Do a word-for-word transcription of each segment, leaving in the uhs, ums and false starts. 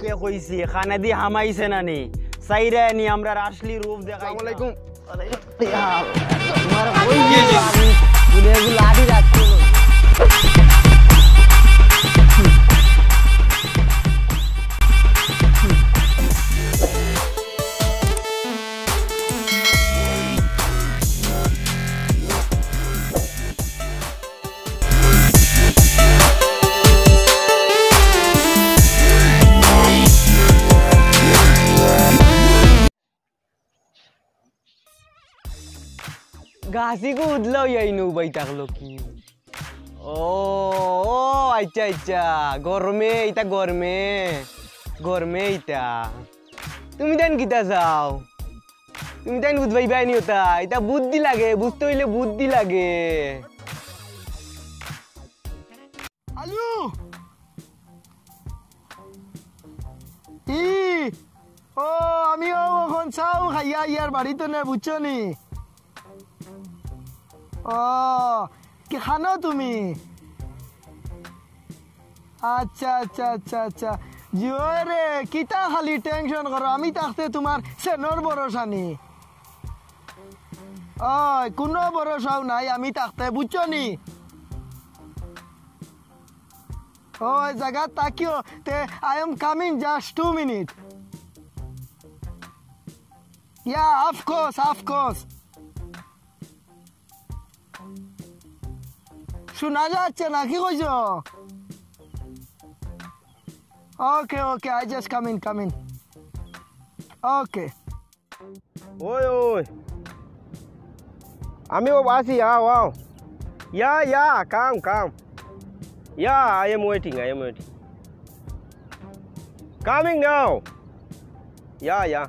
কে কইছে? কানেদি হামাইছে না নি? চাইরায় নি আমরার আসলি রূপ দেখাইতাম। আসসালামু আলাইকুম। ইয়া, তোমার কই গেলে আমি? বুলে এগু লাঠি রাখতে হলো। গাছিগু উদলা অইয়া ইনো উবাই থাকলো কি? ও, ও, আইচ্ছা, আইচ্ছা। গরমে, ইতা গরমে। গরমে ইতা। তুমি তাইন কিতা চাও? তুমি তাইন বুঝবায় বায়নি ওটা। ইতা বুদ্ধি লাগে, বুঝতে অইলে বুদ্ধি লাগে। আলু! ই! ও, আমি অউ অখন চাও খাইয়া ইয়ার বাড়িত নে, বুঝছো নি? ও, কি খানো তুমি? আচ্ছা, আচ্ছা, আচ্ছা, আচ্ছা। জি অয় রে, কিতা খালি tension করো? আমি থাকতে তোমার সেনর ভরসা নি। অয়, কুনু ভরসাও নাই আমি থাকতে, বুঝছো নি? অয়, জাগাত থাকিও, তে I am coming, just two minute. Yeah, of course, of course. শুনা যাচ্ছে না, কি কইছো? Okay, okay, I just coming, coming. Okay. ওই, ওই। আমি ও আছি, আও, আও। Yeah, yeah, come, come. Yeah, I am waiting, I am waiting. Coming now. Yeah, yeah.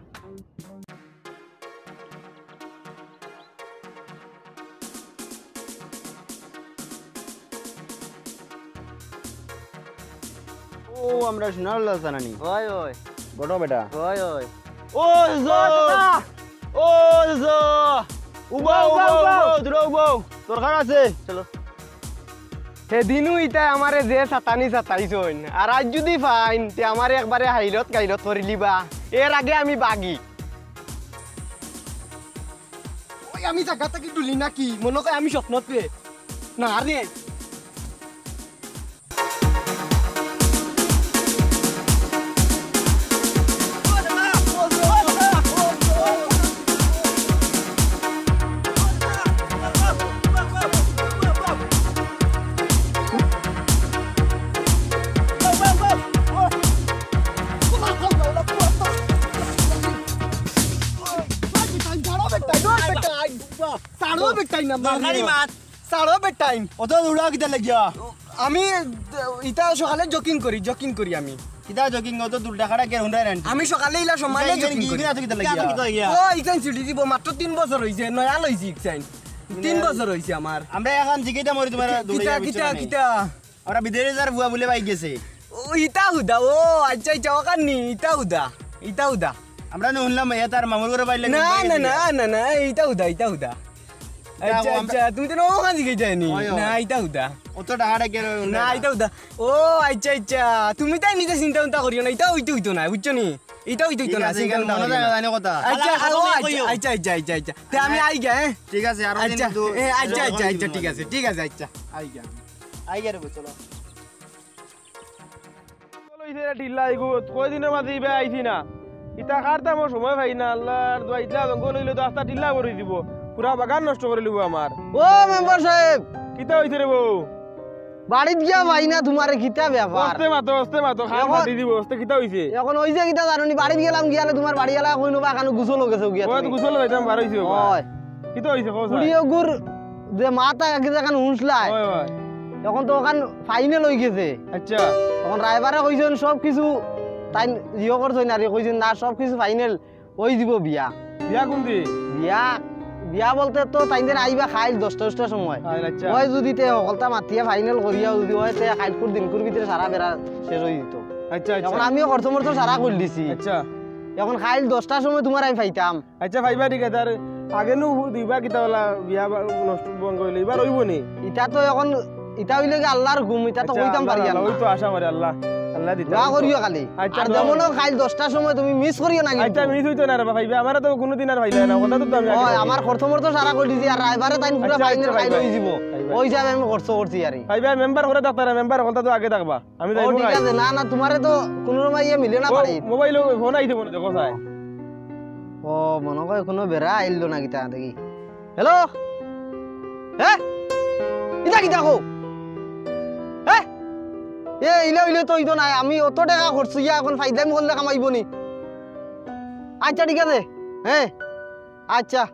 ও, আমরা সোনার লাল জানানি। ওই, ওই। বড় বেটা। ওই, ওই। ও, জো। ও, দাদা। ও, জো। উবাও, উবাও, উবাও, উবাও। উবাও, দূরে উবাও। দরকার আছে। চলো। সেদিনও ইতায় আমারে যে সাতানি সাতাইছইন, আর আইজ যুদি পাইন, তে আমারে একবারে হাইলত কাইলত করিলিবা। এর আগে আমি বাগি। ওই আমি জাগা থাকি ডুলি নাকি? মনো কয় আমি স্বপ্নত পে। না রে। ছাড়ো বেটাইন না, মারি। দরকারি মাত। ছাড়ো বেটাইন। অত দৌড়া কিতা লাগিয়া? আমি ইতা সকালে jogging করি, jogging করি আমি। কিতা jogging? অত দূর ডাকাটা কে হুন্ডায় রান? আমি সকালে ইলা সময় এই jogging কি করি। কিতা কিতা লাগিয়া? ও, ইখান ছুটি দিব, মাত্র তিন বছর অইছে, নয়া লইছি ইখান। তিন বছর অইছে আমার। আমরা এখন জিগাইতাম ওরে তোমার কিতা, দৌড়াইয়া কিতা, পিছনে। কিতা? আমরা বিদেশে যার বুয়া বুলে বাইক গেছে। ও, ইতা হুদা, ও, আচ্ছা, আচ্ছা, ওখান নি, ইতা হুদা, ইতা হুদা। আমরা নু হুনলাম, এ তার মামুর ঘরে বাইর লাগে না, বাইরে না, গেছে। না, না, না, ইতা হুদা, ইতা হুদা। ইতা আচ্ছা, আমরা আচ্ছা, তুমি তো নৌখান দিকে যায়নি। ওই, ওই। না, ইতা হুদা। অত ডাহাডা কেন না, না? ইতা হুদা। ও, আচ্ছা, আচ্ছা, তুমি তাই নিজে চিন্তা উন্তা করিও না, ইতা অইতো অইতো না, বুঝছো নি? ইতা অইতো অইতো ঠিক না, আছে, চিন্তা এখানে উন্তা মনে করিও যায় না। জানি কথা। আচ্ছা, আল্লাহ ও, হাফেজ আচ্ছা, কইও। আচ্ছা, আচ্ছা, আচ্ছা, আচ্ছা। তে আমি আই গিয়া, হ্যাঁ? ঠিক আছে, আরো দিন আচ্ছা, তো এ, আচ্ছা, এরকম আচ্ছা, আচ্ছা, দিন ঠিক মানে। আছে, ঠিক আছে, আচ্ছা। আই গিয়া। আই গিয়া রে, চলো। চলো, ইসে টিল্লা এগু, কয়দিনর মাঝে ইবা আইছি না। ইতা কাটতাম সময় পাই না, আল্লাহর দোয়া, ইতলা জঙ্গল অইলে তো আস্তা টিল্লা ভরি দিব। পুরা বাগান নষ্ট করিলিবো আমার। ও মেম্বার সাহেব! কিতা অইছে রে বউ? বাড়িত গিয়া পাই না তুমারে, কিতা ব্যাপার? অস্তে মাতো, অস্তে মাতো, খান এখন ফাটি দিব, অস্তে কিতা অইছে? এখন অইছে কিতা জানো নি, বাড়িত গেলাম গিয়ালে তুমার বাড়িআলা কইন বা কানো গোসল গেছো গিয়া ওই তো তুমি। গোসল যাইতাম, বার অইছি বাবা। ওই। কিতা অইছে, কও স্যার? কুড়ি অগুর যে মাত আগে যেখান হুনছলায়, ওই, ওই। এখন তো ওখান ফাইনাল অই গেছে। আচ্ছা। এখন রায়বারে কইছইন সব কিছু, তাইন ইয়ে করছইন আর কইছইন না, সব কিছু ফাইনাল অই দিব বিয়া। বিয়া কুন দিন? বিয়া, বিয়া বলতে তো তাইন দিন আইবা খাইল দশটা দশটার সময়। খাইল, আচ্ছা। ওই যদি তে হকলতা মাতিয়া ফাইনাল করিয়া যদি হয়, তে খাইলকুর দিনকুর ভিতরে সারা বেড়া শেষ অই দিত। আচ্ছা, আচ্ছা। এখন আমিও খরচ মরচ সারা করি দিছি। আচ্ছা। এখন খাইল দশটার সময় তুমার আমি পাইতাম। আচ্ছা, পাইবা ঠিক আছে। আর আগে নু দিবা কিতা বলা বিয়া বা নষ্ট ভঙ্গ অইলে, ইবার অইবো নি? ইতা তো এখন, ইতা অইলে কি আল্লাহর হুকুম, ইতা তো আচ্ছা, কইতাম পারি আল্লাহ, আর না। ওই তো আশা করি আল্লাহ। দোয়া করিও খালি। আচ্ছা, আর দোয়া যেমন করি। কাইল দশটার সময় তুমি মিস করিও না কিন্তু। আচ্ছা, মিস অইতো না রে বা, পাইবা। আমারে তো কুনুদিন আর পাইবা না, কথা তো আমি আগে ওই, কইছি। আমার খরচ মরচ সারা করি দিছি, আর রাইবারে তাইন পুরা আচ্ছা, আচ্ছা, ফাইনাল খাইল পাইবা। অইযিবো। পাইবা। ওই হিসাবে আমি খরচ করছি আর কি। পাইবা, মেম্বার করে ডাকতারা, মেম্বার কথা তো আগে ডাকবা। আমি ও, যাইমু ঠিক কাইল। আছে, না, না, তোমারে তো কুনু রকম ইয়ে মিলে না ও, পারি। মোবাইল ও ফোন আইছে মনে দেখো চাই। ও, মনো কয় কুনু বেড়া আইলো না কিতা দেখি। হ্যালো? হে? ইতা কিতা কও? হে? এ, ইলা অইলে তো অইতো নায়। আমি অত টেকা খরচ ইয়া অখন ফাইজলামি করলে কামাইবো নি? আচ্ছা, ঠিক আছে। হে? আচ্ছা।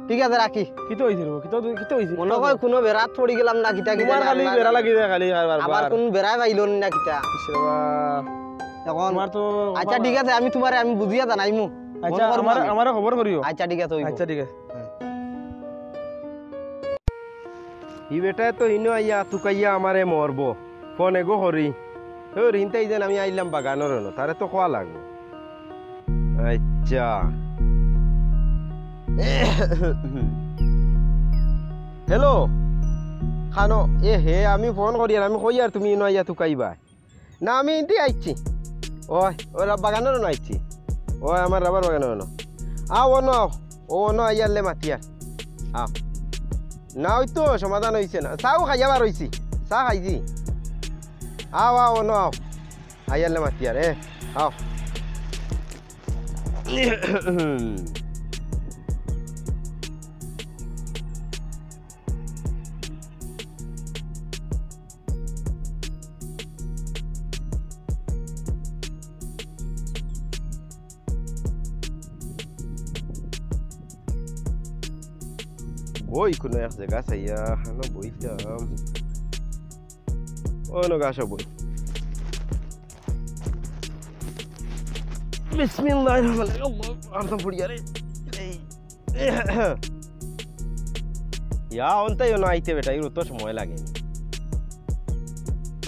ঠিক আছে, রাখি। কিতা অইছে রে? কিতা, কিতা অইছে? মনো কয় কুনু বেড়াত পড়ি গেলাম না কিতা কিতা তোমার না, খালি না। বেড়া লাগি যায় খালি আর বারবার। আবার কুনু বেড়ায় পাইলো না কিতা? ইস রে বা। অখন তোমার তো আচ্ছা, ঠিক আছে, আমি তোমারে আমি বুঝিয়া জানাইমু। আচ্ছা, ফোন করমু আমারে, আমি। আমারে খবর করিও। আচ্ছা, ঠিক আছে, অইবো। আচ্ছা, ঠিক আছে। ই বেটায় তো ইনো আইয়া তুকাইয়া আমারে মরবো। ফোন এগো করি। ও রিনতাই যেন আমি আইলাম বাগানর অনো, তারে তো কওয়া লাগবো। আচ্ছা। হ্যালো। খানো, এ হে, আমি ফোন করি আর আমি কই আর তুমি ইনো আইয়া তুকাইবা। না, আমি ইনতে আইছি। ওই, ওই রা-, বাগানর অনো আইছি। ওই আমার রাবার বাগানর অনো। আও, অনো আও। ও, অনো আইয়ারলে মাতিয়ার। আও। না, ওই তো সমাধান অইছে না। চাও খাইয়া বার অইছি। চা খাইছি। আও, আও, অনো আও। আইয়ারলে মাতিয়ার, এ। আও। ওই কুনু এক জাগা চাইয়া, হানো বইতাম। অনো গাছো বই। বিসমিল্লাহির রহমানির রহিম। আল্লাহ, আর তো পড়ি আরে। এই। ইয়া, অনতাই অনো আইতে বেটা, এর তো সময় লাগে।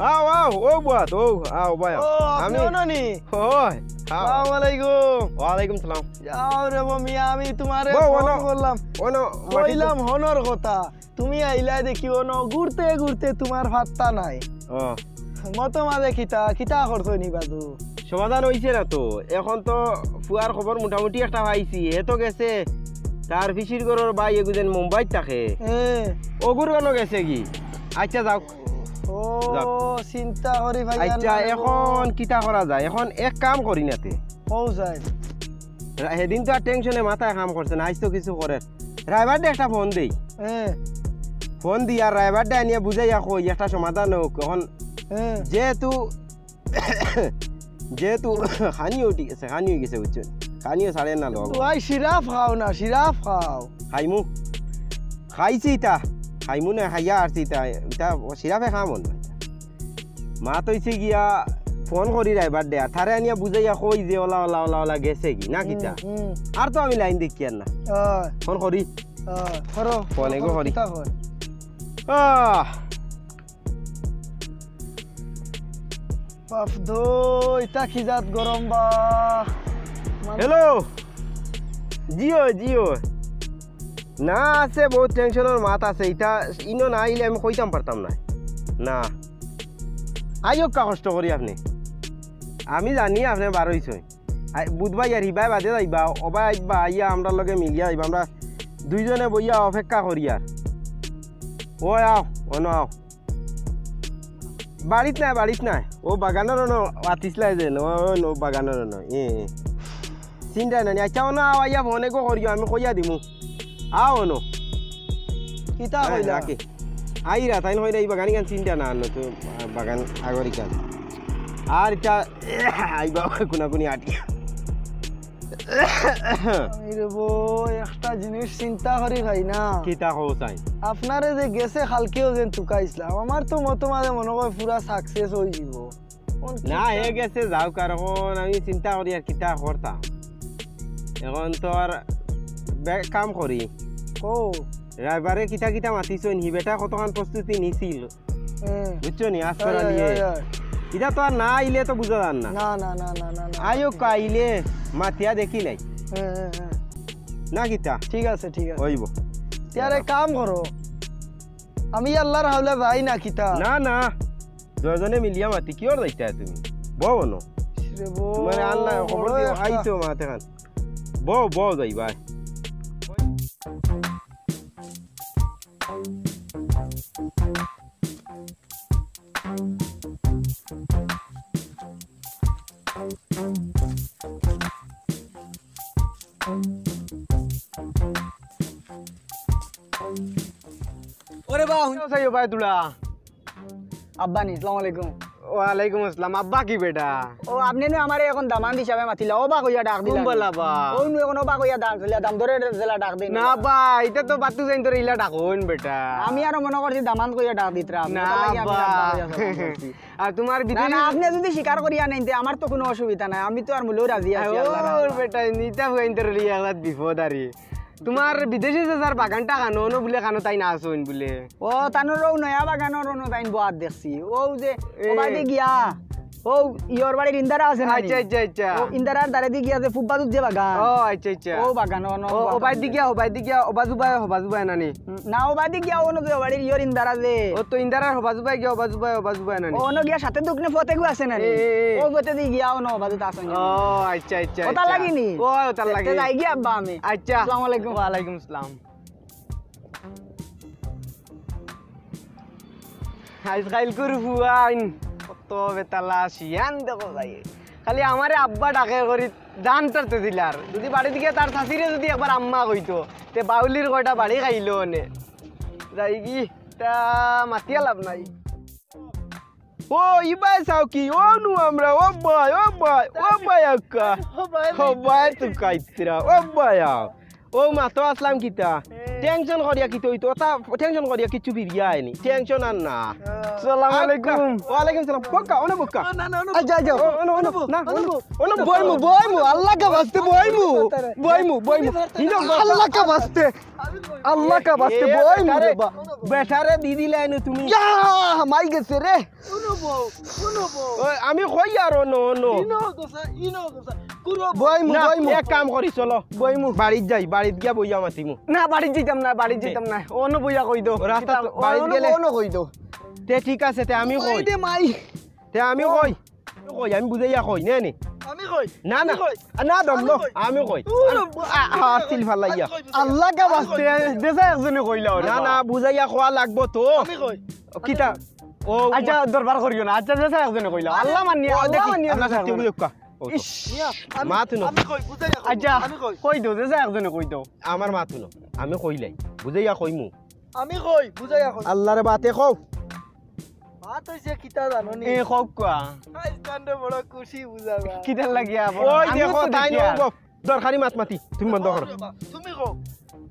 আও, আও, ও বুয়াত, ও, আও ভাই, আও। ও, আপনি আমি অনো নি? ওই, আও। আসসালামু আলাইকুম। ওয়ালাইকুম সালাম। যাও রে বা মিয়া, আমি তোমারে বউ, ফোন অনো, করলাম। অনো, মাটি তো কইলাম হনর কথা। তুমি আইলা দেখি অনো ঘুরতে ঘুরতে তোমার পাত্তা নাই। ও। মতো মাঝে কিতা, কিতা করছো নি বাজু? সমাধান অইছে না তো। অখন তো ফুয়ার খবর মোটামুটি একটা পাইছি। হে তো গেছে, তার পিসির ঘরর ভাই এগু যেন মুম্বাইত থাকে। এ। অগুর অনো গেছে কি? আচ্ছা, যাও। ও, যাও। চিন্তা করি ভাই, আচ্ছা, আল্লাহ রে। অখন কিতা করা যায়? অখন এক কাম করি না তে। কও যায়। রা-, হেদিন তো আর টেনশনে মাথায় কাম করছে না, আইজ তো কিছু করের। রাইবাররে একটা ফোন দেই। এ। ফোন দিয়া রাইবাররে আনিয়া বুঝাইয়া কই একটা সমাধান হোক। অখন এ। যেহেতু, যেহেতু খানি উঠি গেছে, খানি অই গেছে, বুঝছো? খানিও ছাড়ে না লোক। তো ভাই সিরাপ খাও না, সিরাপ খাও। খাইমু। খাইছি ইতা। খাইমু না, খাইয়া আরছি ইতা। ইতা সিরাপে খাম অয় না। মাত অইছে গিয়া ফোন করি রাইবাররে, আর তারে আনিয়া বুঝাইয়া কই যে ওলা, ওলা, ওলা, ওলা গেছে কি, না কিতা? হুম, হুম। আর তো আমি লাইন দেখিয়ার না। অয়। ফোন করি। অয়, করো। ফোন এগো করো, করি। কিতা কর? আহ। বাফ দো, ইতা কি জাত গরম বা? মানে হ্যালো। জিও, জিও। না আছে, বহুত টেনশনর মাত আছে। ইতা ইনো না আইলে আমি কইতাম পারতাম না। না। আইউক্কা কষ্ট করি আপনে। আমি জানি আপনে বার অইছইন। আই, বুধবাই আর হিবায় বাদে যাইবা, ওবায় আইবা, আইয়া আমরার লগে মিলিয়া যাইবা। আমরা দুইজনে বইয়া অপেক্ষা করিয়ার। ওই আও, অনো আও। বাড়িত নায়, বাড়িত নায়। অউ বাগানর অনো আতিছলায় যেন, অউ, অউ, অউ বাগানর অনো। এ, এ। চিন্তা নাই। আচ্ছা, অনো আও, আইয়া ফোন এগু করিও, আমি কইয়া দিমু। আও অনো। কিতা আয়, কইলা? রাখি। আইরা, তাইন কইরা ই বাগান ইখান চিন্তা না, অনো তো, আ, বাগান আগর ইখান। আর ইতা, আইবা, কুনাকুনি আটি। আরে বো, একটা জিনিস চিন্তা করি ভাই না। কিতা কও চাই? আপনারে যে গেছে কালকেও যেন তুকাইছলাম, আমার তো মতো মাঝে মনো কয় পুরা success অইযিবো। অখন না, কিতা? হে গেছে যাউক, আর অখন আমি চিন্তা করি আর কিতা করতাম। অখন তো আর বে-, কাম করি। ও। রাইবারে কিতা কিতা মাতিছইন, হি বেটা কতখান প্রস্তুতি নিছিল। হুম। বুঝছো নি? আজকর অয়, অয়, আলিয়ে। অয়, অয়। ইতা তো আর না আইলে তো বুঝা যার না। না, না, না। আইউক্কা আইলে মাতিয়া দেখি নাই। হুম, হুম, হুম। না কিতা? ঠিক আছে, ঠিক আছে। অইবো। তে আর এক কাম করো। আমি আল্লার হাওলা যাই না কিতা? না, না। দুইজনে মিলিয়া মাতি, কিওর যাইতায় তুমি? বও অনো। তোমারে আল্লায় খবর দিও, আইতো মাত এখান। বও, বও যাই ভাই। ওরে বা, হুন- ও সাইয়ো ভাই তুলা। আব্বা নি, আসসালামু আলাইকুম। ওয়ালাইকুম আসসালাম। আব্বা কি বেটা? ও, আপনে নু আমারে অখন দামান্দ হিসাবে মাতিলা, ও বা কইয়া ডাক দিলা। কুন বলা বা? ও নু অখন ও বা কইয়া ডাক দিলা, দাম ধরে জেলা ডাক দেইন। না বা, ইটা তো বাতু যাইন তোরে ইলা ডাকইন বেটা। আমি আরো মনো করছি দামান্দ কইয়া ডাক দিতরা। না বা। আর তোমার না, বিদেশি না, আপনে যুদি স্বীকার করিয়া নেইন, তে আমার তো কুনু অসুবিধা নাই, আমি তো আর মুলেও রাজি আছি, আল্লাহর রহমতে। বেটা, ইতা ফুয়াইন তোরে লইয়া একলা বিপদ আরে। তোমার বিদেশি চাচার বাগানটা কানো, অনো বুলে কানো তাইন আছইন বুলে। ও, তানর অউ নয়া বাগানর অনো তাইন বওয়াত দেখছি। অউ যে, এ। ওবায়দি গিয়া, অউ ইয়র বাড়ির ইন্দারা আছে না নি? আচ্ছা, আচ্ছা, আচ্ছা। অউ ইন্দারার দারেদি গিয়া যে ফুব্বাদুত যে বাগান। ও, আচ্ছা, আচ্ছা। অউ বাগান, অনো ও, বওয়াত ওবায়দি দেখছি। গিয়া, ওবায়দি গিয়া, ওবাজুবায়, ওবাজুবায় না নি? উম, না, ওবায়দি গিয়া, অনো যে বাড়ির ইয়র ইন্দারা যে। ও তো ইন্দারার ওবাজুবায় গিয়া, ওবাজুবায়, ওবাজুবায় না নি? অনো গিয়া সাথে দুকনে ফতেগু আছে না নি? এ, এ, এ। অউ ফতেদি গিয়া, অনো ওবাজুত আছে না নি? ও, আচ্ছা, আচ্ছা, ওটা আচ্ছা। লাগি নি? ও, ওটা তে, তে লাগি। যাই গিয়া আব্বা আমি। আচ্ছা। আসসালামু আলাইকুম। ওয়ালাইকুম আসসালাম। আইজকাইলকুর ফুয়াইন কত বেতালা শিয়ান দেখো যাই। খালি আমারে আব্বা ডাকে করি জান তারতে দিলার। যুদি বাড়িত গিয়া তার চাচিরে যুদি একবার আম্মা কইতো, তে বাউলির কয়টা বাড়ি খাইলো অনে। যাই কি, তা মাতিয়া লাভ নাই। ও, ইবায় চাও কি? অউ নু আমরা, ও ভাই, ও ভাই, ও ভাই আক্কা। ও ভাই, ও ভাই, তুই কাইত্রা, ও ভাই আও। ও মা, তো আসলাম কিতা? এ। টেনশন করিয়া কিতা অইতো? ওটা টেনশন করিয়া কিচ্ছু ফিরিয়া আয়নি। টেনশন আর না। আসসালামু আলাইকুম। ওয়ালাইকুম সালাম। বক্কা, অনো বক্কা। না, না, অনো আচ্ছা, আচ্ছা, বক্কা। অনো, অনো, অনো, না, অনো অনো, বক্কা। অনো বক্কা। বইমু, বইমু, আল্লাহ কা বাস্তে বইমু। বইমু, বইমু। ইনো আল্লাহ কা বাস্তে। আল্লাহ কা বাস্তে এ, বইমু বেটারে, রে বা। বেটারে দি দিলাইনো তুমি। ইয়া, হামাই গেছে রে। অনো বও, অনো বও। ওই, আমি কই আর অনো, অনো। ইনো গেছে, ইনো গেছে। কুরো বও। বইমু, না, বইমু। এক কাম করি, চলো। বইমু। বাড়িত যাই, বাড়িত গিয়া বইয়া মাতিমু। না, বাড়িত যাইতাম না, বাড়িত তে। যাইতাম না। অনো বইয়া কই দেও। ও রাস্তাত কিতা, বাড়িত অনো গেলে। অনো কই দেও। তে ঠিক আছে, তে আমি কই। দে মাই। তে আমি কই। কই, আমি বুঝাইয়া কই, নে নি? আমি কই? না, না। আমি কই? না, দম আমি লো, কই? আমি কই। ও, আ, আ, আ, তিল ফালাইয়া। আমি কই বুঝাইয়া? আল্লাহ কা আমি কই বাস্তে, বুঝাইয়া? দেশা একজনে কইলা ওরে না, বা। না, বুঝাইয়া কওয়া লাগবো তো। আমি কই? কিতা? ও, আচ্ছা, দরবার করিও না। আচ্ছা, দেশা একজনে কইলা। আল্লাহ মানি, ও, আল্লাহ দেখি, মানি, আপনার দেশা সাথে একজনে। বুঝুক্কা। ও তো। ইশ। মিয়া, আমি, মাত হুনো। আমি কই? বুঝাইয়া কই? আচ্ছা, আমি কই? কই দেও, দেশা একজনে কই দেও। আমার মাত হুনো। আমি কইলাই। বুঝাইয়া কইমু। আমি কই? বুঝাইয়া কই। আল্লাহরে বাতে কও। মাত অইছে কিতা জানো নি? এ, কউক্কা। আইজ তানরে বড় খুশি বুঝা যায়। কিতার লাগিয়া? ওই আমি দেখো, তো তাই দেখিয়া। নব। দরকারি মাত মাতি, তুমি বন্ধ করো। তুমি কও।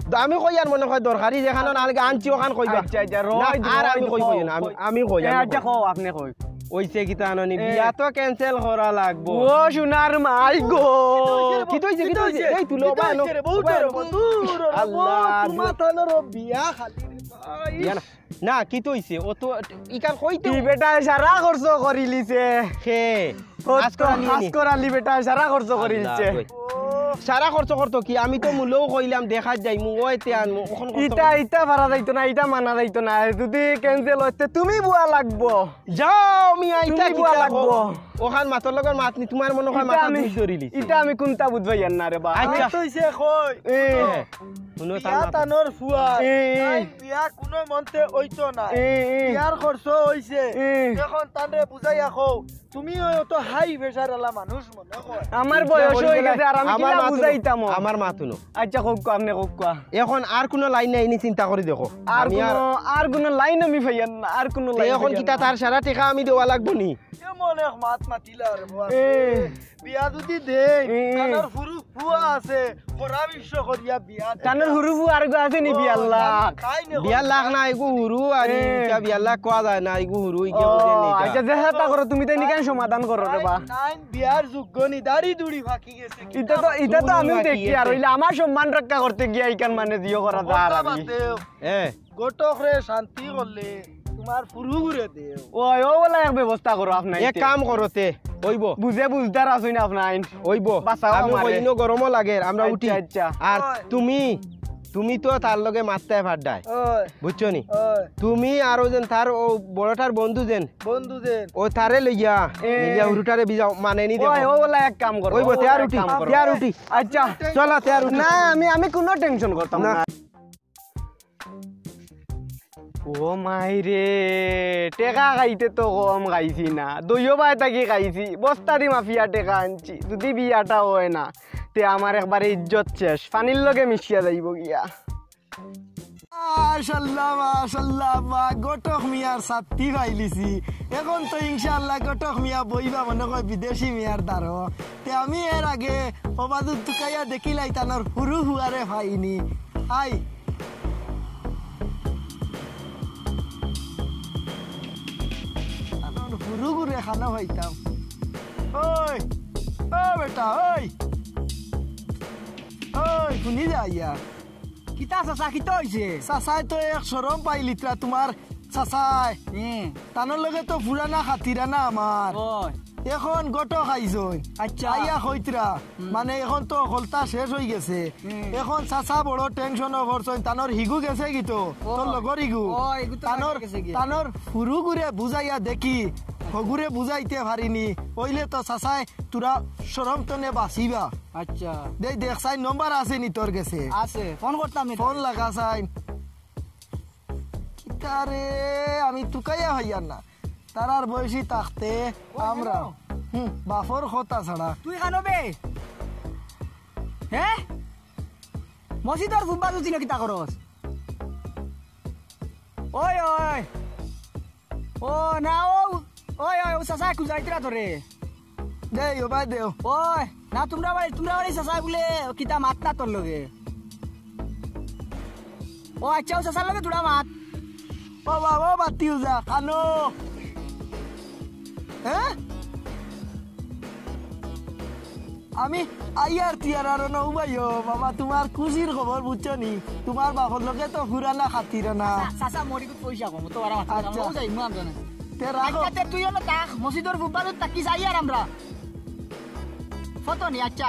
দ-, আমি কই আর মনে কয় দরকারি, যেখানো না লাগে আনছি, ওখান কইবা। আচ্ছা, আচ্ছা, না, রয়, আর রয়, আমি কই, কও, কই না, আমি, কও। আমি কই, এ, আমি আচ্ছা, কই। কও, আপনে কই। অইছে কিতা জানো নি? এ। বিয়া তো cancel করা লাগবো। ও, সোনার মাই গো। কিতা অইছে রে, কিতা অইছে? এই তুলো, কিতা বাবা, নো। অইছে রে? বউ বাবা, তো নো। বউ, দূর, আল্লাহ, তোমার দূর। তানর বিয়া খালি রে ভাই। বিয়া না। না, কিতা অইছে? ও তো ইখান কইতে কি বেটা, সারা খরচ করিলিছে। কে? ও আজকর তো আলী নি? আজকর আলী বেটা, সারা খরচ করিলিছে। আল্লাহ, কই। সারা খরচ করতো কি? আমি তো মুলেও কইলাম, দেখা যাইমু, ওইতে আনমু, অখন খরচ ইটা, করতো। ইটা পারা যাইতো না, ইটা মানা যাইতো না। যদি cancel অইতে, তুমি বুয়া লাগবো। যাও, মিয়া, ইটা তুমি বুয়া কিতা লাগবো। কও? অখান মাতর লগর মাত নি, তোমার মনে হয় ইটা মাথা আমি, দুষ ধরিলিছে। ইটা আমি কুনটা বুঝবাই আর না রে বা। আচ্ছা। তো অইছে কই? এ। হুনো, বিয়া তার মাথা তানর ফুয়া। এ, এ। তাই বিয়া কুনো মন্তে অইতো না। এ, এ। বিয়ার খরচ অইছে। এ। অখন তানরে বুঝাইয়া কও, তুমি অত high pressure আলা মানুষ মনে কয়। আমার বয়স অই গেছে, আর আমি আমার কিলা মাত হুনো, বুঝাইতাম? আমার মাত হুনো। আচ্ছা, কউক্কা, আপনে কউক্কা। অখন আর কুনো line নাই, ইনি চিন্তা করি দেখো। আর আমি আর কুনো, আর কুনো line আমি পাইয়ার না, আর কুনো তে line অখন পাইয়ার কিতা না। তার সারা টেকা আমি দেওয়া লাগবো নি? এমন এক মাত মাতিলা রে বাবা। এ। বিয়া যদি দেই, এ। তানর ফুরু ফুয়া আছে, পরামর্শ করিয়া বিয়া দিতা। তানর হুরু ফুয়া আরগু আছে নি ও, বিয়ার লাখ? তাই, তাই নে বিয়ার লাখ না, এগু হুরু আর এ। ইটা বিয়ার লাখ কওয়া যায় না, এগু হুরু, ইগে ও, বুঝে নি ইটা। আচ্ছা, যে হেতা করো, তুমি তাই নিকান সমাধান করো রে বা। তাই, তাই বিয়ার যোগ্য নি, দাড়ি দুড়ি ফাঁকি গেছে। ইটা তো, ইটা তো আমিও দেখি, আর অইলে আমার সম্মান রক্ষা করতে গিয়া ইখান মানে দিও করা কথা যার বাদ আমি। দেও। এ। ঘটকরে শান্তি করলে তোমার ফুরুগুরে দেও। ওই, ও বলা এক ব্যবস্থা করো আপনাই। এক কাম করো তে, অইবো। বুঝে বুঝদার আছইন আপনাই। অইবো। বাঁচাও আমি আমারে। কই ইনো গরমও লাগে, আমরা আচ্ছা, উঠি। আচ্ছা। আর ওই। তুমি তুমি তো তার লগে মাততায় পাররায়, ওই, বুঝছো নি? ওই। তুমি আর অউ যেন তার অউ বড়টার বন্ধু যেন, বন্ধু যেন। অউ তারে লইয়া, এ। লইয়া হুরুটারে বিয়া মানে নি দেখো। ওই, ও বলা এক কাম করো, ওই বো, ও বলা তেয়ার এক উঠি, কাম করো। তেয়ার উঠি। আচ্ছা। চলো, তেয়ার উঠি। না, আমি, আমি কুনু tension করতাম না। না। ও মাইরে, টেকা খাইতে তো কম খাইছি না, দুইও বায় থাকি খাইছি, বস্তাদি মাফিয়া টেকা আনছি। যুদি বিয়াটা অয় না, তে আমার একবারে ইজ্জত শেষ, পানির লগে মিশিয়া যাইবো গিয়া। মাশাল্লাহ, মাশাল্লাহ, বা, ঘটক মিয়ার ছাত্তি পাইলিছি। এখন তো ইনশাআল্লাহ ঘটক মিয়া বইবা মনে কয় বিদেশি মিয়ার দ্বারো। তে আমি এর আগে অবাদুর তুকাইয়া দেখিলাই তানর হুরু হুয়ারে পাইনি। আই। তানর হুরু গুরে খানো পাইতাম। ওই, ও বেটা, ওই। ওই, হুনি যা ইয়া। কিতা চাচা, কিতা অইছে? চাচায় তো এক শরম পাইলিতরা তুমার চাচায়। হুম। তানর লগে তো পুরানা খাতিরানা আমার। ওই। এখন ঘটক আইছইন। আচ্ছা। আইয়া কইতরা, হুম। মানে এখন তো হকলতা শেষ অইগেছে। হুম। এখন চাচা বড় tension-ও করছইন, তানর হিগু গেছে গি তো, ওই। তোর লগর হিগু। ওই, হিগু তো তানর, গেছে গি। তানর হুরু গুরে বুঝাইয়া দেখি, হগুরে বুঝাইতে পারিনি, অইলে তো চাচায় তুরা শরম তনে বাঁচিবা। আচ্ছা। দেই দেখ, চাইন নম্বর আছে নি তোর গেছে? আছে, ফোন করতাম নি। ফোন লাগা চাইন। কিতা রে, আমি তুকাইয়া পাইয়ার না। তারার বয়সী থাকতে ওই, আমরা, hello। হুম, বাপর কথা ছাড়া। তুই কানো বে? হে? মসজিদর ফুব্বা তুই কিতা করস? ওই, ওই। ও, না, ও, ওই, ওই, ও চাচা, খুঁজাইতরা তোরে। দেই, ও ভাই দেও। ওই, না, তুমরা বাড়ি, তুমরা বাড়ি চাচা বুলে, কিতা মাত না তোর লগে। ও আচ্ছা, ও চাচার লগে তুরা মাত। ও বাবা, ও বাতি উজা, কানো। হ্যাঁ? আমি আইয়ার তিয়ার আর নৌ ভাই, ও বাবা, তুমার খুশির খবর বুঝছো নি? তুমার বাপর লগে তো পুরানা খাতিরানা। চাচা, চাচা, মরি কুত পয়সা কম, তো আর মাত আচ্ছা। ও যাই, মু আমরা না। তে রাখো। আচ্ছা, তে তুই হলো তাক, মসজিদর ফুটপাত থাকি যাই আর আমরা। ফটো নি, আচ্ছা।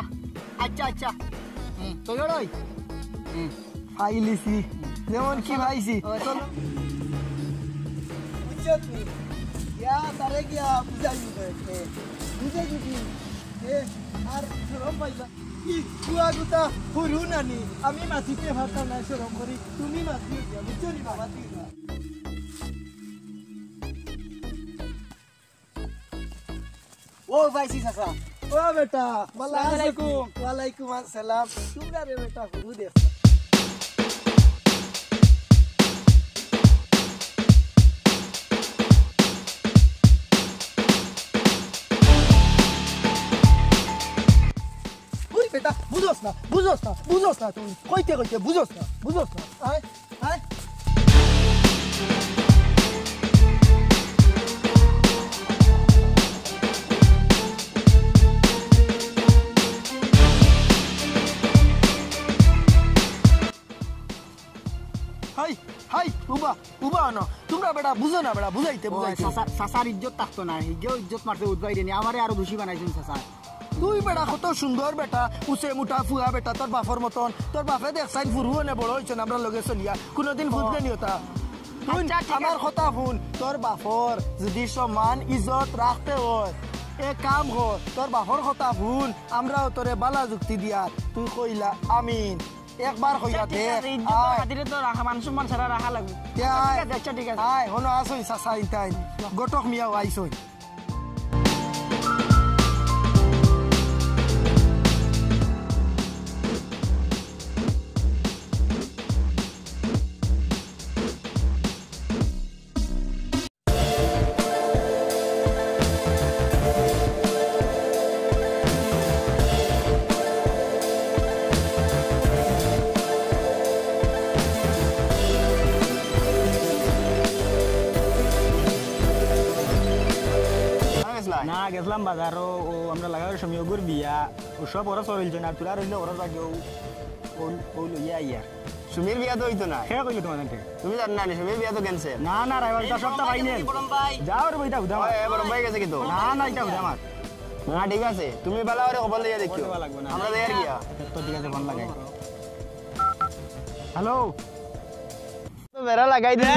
আচ্ছা, আচ্ছা। হুম, তো ওই। হুম। পাইলিছি। যেমন কি পাইছি। ও, চলো। বুঝছো তুমি? ইয়া, তারে গিয়া বুঝাই দিবে। এ, বুঝে দিবি। এ, আর শরম পাইবা। কি, কুয়া গুতা হুরু নানি। আমি মাতিতে পারতাম না, শরম করি। তুমি মাতিও গিয়া, বুঝছো নি বাবা, তুই না। ও ভাইসি চাচা। ও বেটা, ভালা আছো? আসসালামু আলাইকুম। ওয়ালাইকুম আসসালাম। তুমরা রে বেটা, হুরু দেখ। ওই বেটা, বুঝোস না, বুঝোস না, বুঝোস না তুই। কইতে কইতে বুঝোস না, বুঝোস না। আয়। হাই। হাই, হাই, উবা, উবা অনো। তুমরা বেটা বুঝো না বেটা, বুঝাইতে, ও, বুঝাইতে। চাচা, চাচার ইজ্জত থাকতো না, হিগেও ইজ্জত মারছে উদ্বাই রে নি, আমারে আরো দোষী বানাইছইন চাচা। তুই বেটা কত সুন্দর বেটা, উচে মুটা ফুয়া বেটা, তোর বাপর মতন। তোর বাপে দেখছইন ফুরু অনে বড় অইছইন, আমরার লগে চলিয়া। কুনুদিন ও। ফুটলে নিও তা। তুই আচ্ছা, ঠিক আমার আছে। কথা হুন, তোর বাপর যুদি সম্মান ইজ্জত রাখতে অয়, এক কাম কর, তোর বাপর কথা হুন, আমরাও তোরে ভালা যুক্তি দিয়ার। তুই কইলা আমিন, একবার কইয়া আচ্ছা, ঠিক দেখ। আছে, ইজ্জতর আয়। খাতিরে তো রাখা, মান সম্মান ছাড়া রাখা লাগবো। তে আচ্ছা, আয়। ঠিক আছে, আচ্ছা, ঠিক আছে। আয়, হনো আছইন চাচা ইতাইন। ঘটক মিয়াও আইছইন। না, গেছলাম বাজারো, ও আমরা লাগাইর সময় ওগুর বিয়া, ও সব ওরা সরইল না, তুলা রইল ওরা লাগে, ও, ও, ও লইয়া আইয়া। সুমির বিয়া তো অইতো না। কে কইলো তোমার সাথে? তুমি জানো না নি, সুমির বিয়া তো cancel। না, না, রাইবার এই তা সব তো বড় ভাই পাইলেন। নেই, বড় ভাই। যাও রে, ইটা হুদা মাত। ওই, বড় ভাই গেছে কিন্তু। না, না, ইটা হুদা মাত। না, ঠিক আছে, তুমি বালা করে খবর লইয়া দেখিও। খবর দেওয়া লাগবে না। আমরা যাই আর গিয়া। তো ঠিক আছে, ফোন লাগাই। হ্যালো। তো বেড়া লাগাই দিলি।